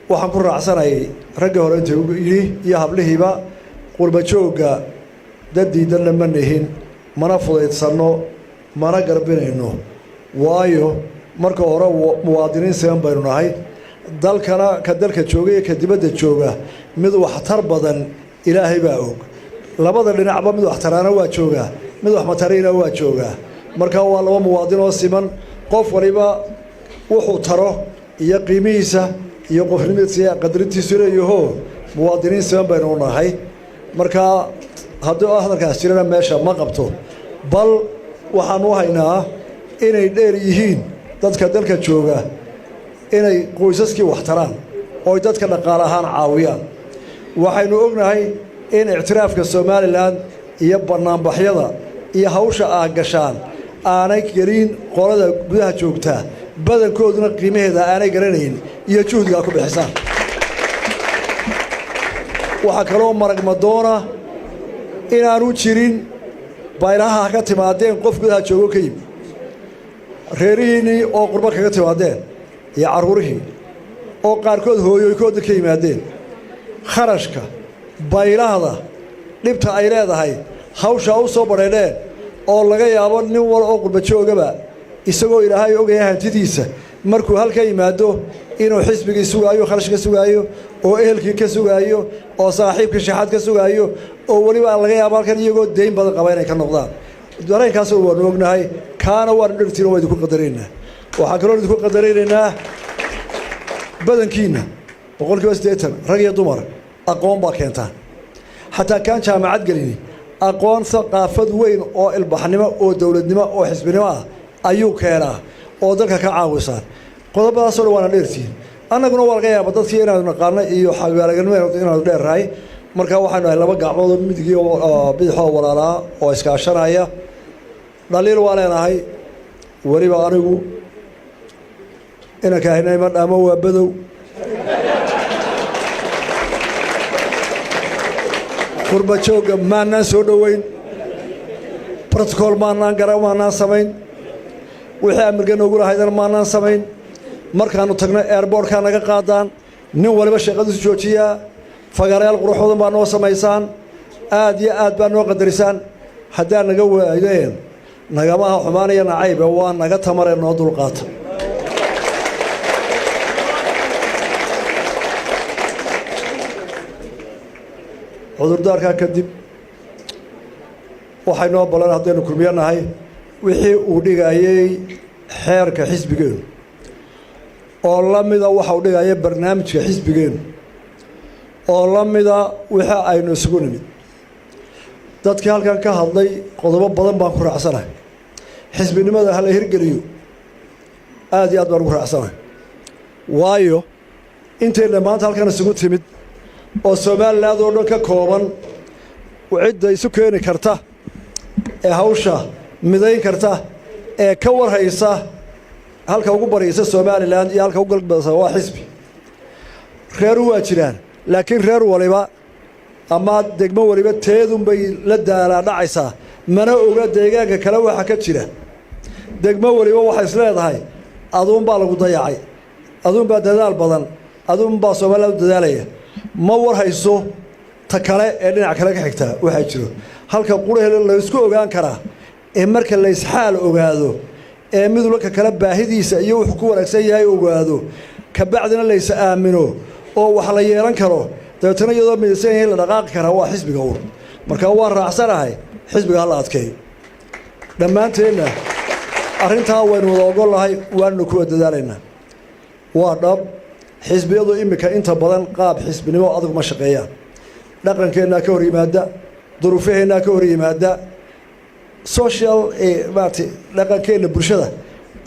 Waxaan ku raacsanayay raggii hore inta yidhi iyo hablihiiba, qurbajoogga dad diidanna ma nihin, mana fudaydsanno, mana garbinayno, waayo marka hore muwaadiniin siman baynu nahay. Dalkana ka dalka jooga iyo ka dibadda jooga mid waxtar badan Ilaahay baa og. Labada dhinacba mid waxtaraana waa joogaa, mid wax matariina waa joogaa. Marka waa laba muwaadin oo siman. Qof waliba wuxuu taro iyo qiimihiisa iyo qofnimadiisa qadarintiisu leeyaho. Muwaadiniin siman baynu nahay. Marka haddii hadalkaas jirana meesha ma qabto, bal waxaanu haynaa inay dheer yihiin dadka dalka jooga inay qoysaskii wax taraan ooy dadka dhaqaale ahaan caawiyaan. Waxaynu ognahay in ictiraafka Somaliland iyo bannaanbaxyada iyo hawsha aa gashaan aanay gelin qolada gudaha joogtaa, badankooduna qiimaheeda aanay garanayn iyo juhdigaa ku bixisaan. Waxaa kaloo maragmadoona inaanu jirin baylaha ka timaadeen qof gudaha joogo ka yimi, reerihiinnii oo qurbo kaga timaadeen iyo carruurihii oo qaarkood hooyoykooda ka yimaadeen, kharashka baylahda dhibta ay leedahay hawshaa u soo badheedheen, oo laga yaabo nin wal oo qurba joogaba isagoo Ilaahay ogaya hantidiisa markuu halka yimaado inuu xisbigii sugaayo, kharash ka sugaayo, oo ehelkii ka sugaayo, oo saaxiibkii shaxaad ka sugaayo, oo weliba laga yaabo halkan iyagoo dayn badan qaba inay ka noqdaan. Dareenkaas waanu ognahay, kaana waanu dhegtiin, waa idinku qadaraynaa. Waxaan kaloo idinku qadaraynaynaa badankiinna, 80% rag iyo dumar, aqoon baa keentaan. Xataa kaan jaamacad gelini aqoon thaqaafad weyn oo ilbaxnimo oo dowladnimo oo xisbinimo ah ayuu keenaa oo dalka ka caawisaan. Qodobadaasoo dhan waana dheertihiin. Annaguna waa laga yaaba dadkii inaanu naqaano iyo xagaalaganimo inaanu dheernahay. Marka waxaynu ahay laba gacmoodoo midigii bidixoo walaalaa oo iskaashanaya. Dhaliil waa leenahay, weliba anigu inanka ahnay ma dhaamo, waa badow. Qurba joogga maanaan soo dhoweyn, protocol maanaan gara, maanaan samayn wixii amirka noogu lahaydana maanaan samayn. Markaannu tagno airportkaa naga qaadaan, nin waliba shaqadiisu joojiyaa, fagaarayaal qurux badan baa noo samaysaan, aad iyo aad baa noo qadarisaan. Haddaa naga waadeen nagamaha xumaanaya nacaybe, waa naga tamaree noo dulqaata. Cudurdaarkaa kadib waxay noo ballan haddaynu kulmiyo nahay wixii uu dhigayey xeerka xisbigeenu oo la mida waxa uu dhigaya barnaamijka xisbigeenu oo la mida wixii aynu isugu nimid. Dadkii halkan ka hadlay qodobo badan baan ku raacsanahay. Xisbinimada hala hirgeliyo, aad iyo aad baan ugu raacsanahay, waayo intayna maanta halkan isugu timid oo Somaliland oo dhan ka kooban, cidda isu keeni karta ee hawsha midayn karta ee ka warhaysa halka ugu baraysa Somaliland iyo halka ugu galbadasa waa xisbi. Reeru waa jiraan, laakiin reer waliba ama degmo waliba teedunbay la daalaa dhacaysaa, mana oga deegaanka kale waxa ka jira. Degmo waliba waxay is leedahay aduunbaa lagu dayacay, aduunbaa dadaal badan, aduunbaa Somaliland u dadaalaya. Ma warhayso ta kale ee dhinac kale ka xigtaa waxaa jiro. Halka qurahele laysku ogaan karaa ee marka laysxaal ogaado ee mid walka kale baahidiisa iyo wuxuu ku wanaagsan yahay ogaado, kabacdina lays aamino oo wax la yeelan karo, dabeetana iyadoo midaysan yahay la dhaqaaqi karaa, waa xisbiga uun. Marka waan raacsanahay, xisbiga hala adkeeyo. Dhammaanteenna arrintaa waynu wada ogolnahay, waannu kuwa dadaalaynaa. Waa dhab, xisbiyadu iminka inta badan qaab xisbinimo adag ma shaqeeyaan. Dhaqankeennaa ka hor yimaada, duruufaheennaa ka hor yimaada, social maarata dhaqankeenna bulshada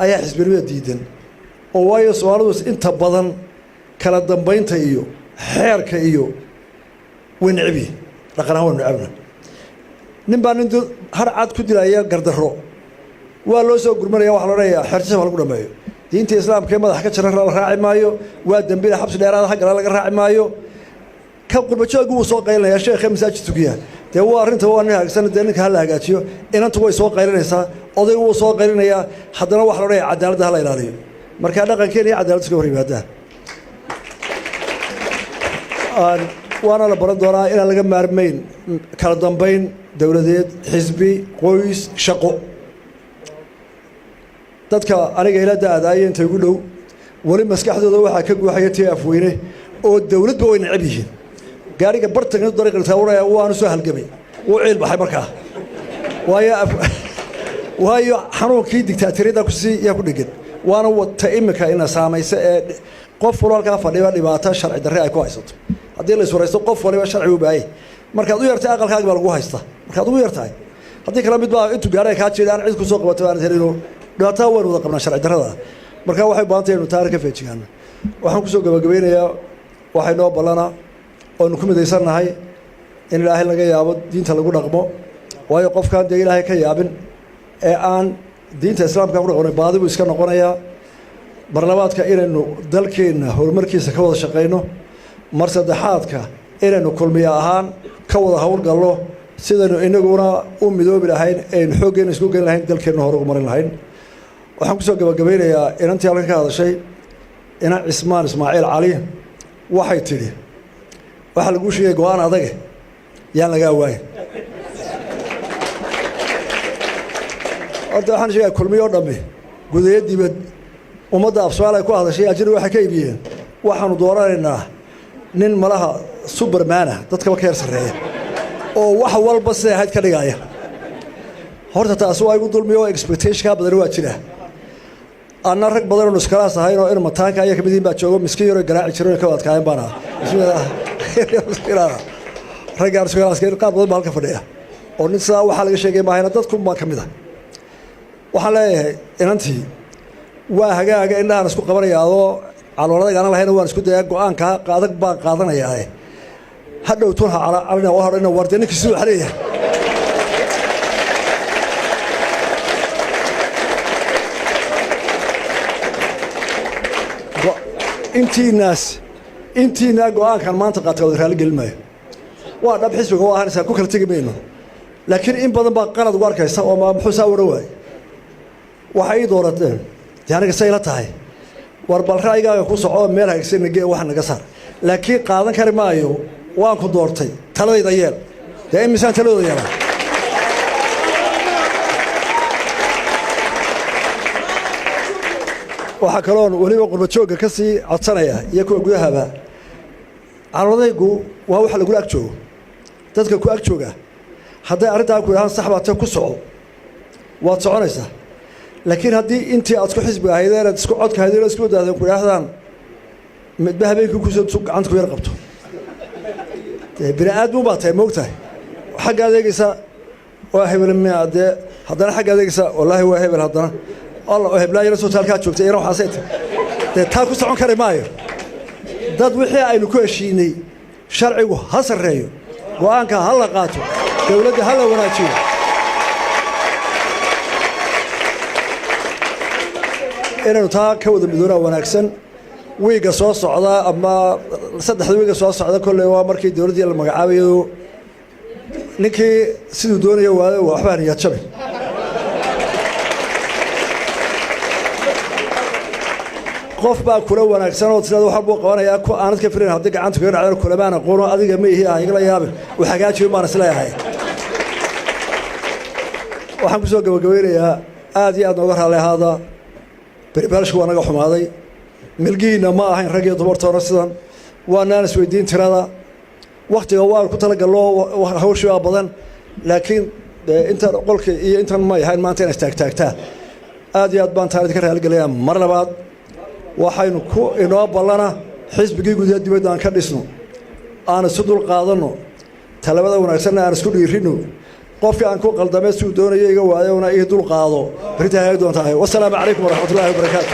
ayaa xisbinimada diidan, oo waayo Soomaalidu inta badan kala dambaynta iyo xeerka iyo way necbihin, dhaqan ahaan waynu necbna. Nin baa nin har cad ku dilaya gardarro, waa loo soo gurmanaya, waxa la odhanayaa xeerjasab ha lagu dhameeyo. Diinta islaamka ee madax ka jara la raaci maayo, waa dembile, xabsi dheeraada xaggala laga raaci maayo. Ka qurbajooggu wuu soo qaylinaya, sheekha masaajid tukiya dee waa arrinta waa nin hagaagsan, dee ninka ha la hagaajiyo. Inantu way soo qaylinaysaa, odaygu wuu soo qaylinayaa, haddana waxa la odhanaya cadaaladda ha la ilaaliyo. Marka dhaqankeena iyo cadaaladdu iska hor yimaadaan. Waana la baran doonaa inaan laga maarmayn kala dambayn dowladeed, xisbi, qoys, shaqo. Dadka aniga ila da-daaya inta igu dhow weli maskaxdooda waxaa ka guuxaya tii Afweyne oo dowladba way necab yihiin. Gaariga bartanka dariiqtaawuraya waanu soo halgamay, wuu ciil baxay markaa, waayo xanuunkii digtaatiriyadda kusii yaa ku dhegan. Waana ta imika ina saamaysa ee qof walba halkaa fadhiba dhibaato sharci darre ay ku haysato. Haddii la iswaraysto, qof waliba sharci u baayay. Markaad u yartahay, aqalkaagi baa lagu haysta markaad ugu yartahay. Haddii kale mid baa intuu gaadhay kaa jeeda aan cid kusoo qabato aanad helino. Dhibaatada waynu wada qabnaa, sharci darrada. Marka waxay u baahan tahay inu taana ka feejigaano. Waxaan kusoo gabagabeynayaa, waxay noo ballana oonu ku midaysannahay in Ilaahay laga yaabo, diinta lagu dhaqmo. Waayo, qofkaan dee Ilaahay ka yaabin ee aan diinta Islaamka ku dhaqmay, baadi buu iska noqonayaa. Mar labaadka, inaynu dalkeenna horumarkiisa ka wada shaqayno. Mar saddexaadka, inaynu Kulmiya ahaan ka wada howlgallo sidaynu inaguna u midoobi lahayn, aynu xooggeena isku gelin lahayn, dalkeenna hore ugu marin lahayn. Waxaan kusoo gabagabeynayaa inantii halkan ka hadashay, inan Cismaan Ismaaciil Cali. Waxay tidhi, waxaa laguu sheegay go-aan adage yaan lagaa waayin. Horta waxaan sheegaya, Kulmiyo o dhammi gudayo dibad, ummadda af Soomaaliya ku hadashay, ajnabi waxay ka iibiyeen, waxaanu dooranaynaa nin malaha subermana, dadkaba ka yar sarreeya, oo wax walba siday ahayd ka dhigaya. Horta taasi waa igu dulmiyo oo expectationkaa badani waa jira. Anna rag badan oo nuskalaas ahayn oo in mataanka aya kamid yihin baa joogo, miskiin yaroo garaaci jiro ka adkaayen baan ahaa. Raggaan iskalaaska qaar badan baa halka fadhiya oo nin sidaa waxaa laga sheegay maahayna, dadkun baa ka mid ah. Waxaan leeyahay inantii, waa hagaaga indhahaan isku qabanaya adoo calooladag aanan lahayna, waan isku dayaa, go-aanka adag baan qaadanayaa. Hadhow tun ha calina oo hadhina war dee ninkii siduu wax leeyahay. Intiinaas, intiinaa go-aankan maanta qaatay wada raali gelin maayo. Waa dhab, xisbiga waa ahanaysaa, ku kala tegi mayno, laakiin in badan baa qalad ugu arkaysa oo ma muxuu saa odhan waayey. Waxay ii doorateen dee aniga say la tahay. War bal ra'yigaaga ku soco, meel hagagsana gee, wax naga saar, laakiin qaadan kari maayo waan ku doortay, taladayda yeel. Dee imisaan taladooda yeelaa? Waxaa kaloon weliba qurba joogga ka sii codsanaya iyo kuwa gudahaba, caloodaygu waa waxa lagula ag joogo. Dadka ku ag jooga hadday arrintaa ku yidhahaan sax baa te, ku soco, waad soconaysaa. Laakiin haddii intii aad isku xisbiga ahaydeen, aad isku codka ahaydeen, isku wadaadeen, ku yidhaahdaan midba habeenkii kusoo gacanta ku yar qabto, dee bini aadmun baa tahay, moogtahay. Xagga adeegaysa waa hebel miya, dee haddana xagga adeegaysa, wallaahi waa hebel, haddana alla oo heblaayana soo taalkaa joogtay iyana waxaasay tahay, dee taa ku socon kari maayo. Dad wixii aynu ku heshiinay, sharcigu ha sarreeyo, go-aanka ha la qaato, dowladda ha la wanaajiyo. Inaynu taa ka wada midoonaa wanaagsan. Wiigga soo socda ama saddexda wiigga soo socda, kolley waa markii dowladdii la magacaabayo. Ninkii siduu doonaya waayo, waxbaa niyad jabi. Qof baa kula wanaagsan oo sidaad wax buu qabanayaa ku aanad ka filayn, haddii gacanta kaga dhacdana kulamaan aqoono, adiga ma ihi, ah igala yaabin, wax hagaajiyo baan isleeyahay. Waxaan ku soo gabagabeynayaa, aad iyo aad nooga raalli ahaada, berbeelshku waa naga xumaaday. Milgihiinna ma ahayn rag iyo dumartoona sidan, waanaan isweydiin tirada waktiga waan ku talagalno, hawshii waa badan, laakiin intan qolka iyo intan may ahayn maanta inay istaagtaagtaa. Aad iyo aad baan taan idinka raaligelayaa. Mar labaad, waxaynu ku inoo ballana xisbigii gudaha dibadda aan ka dhisno, aan isu dul qaadanno, talabada wanaagsanna aan isku dhiirinno. Qofkii aan ku qaldamay siduu doonayo iga waayona ii dul qaado, berrintaa hagaagi doontaa. Wasalaamu calaykum waraxmatullahi wabarakaatu.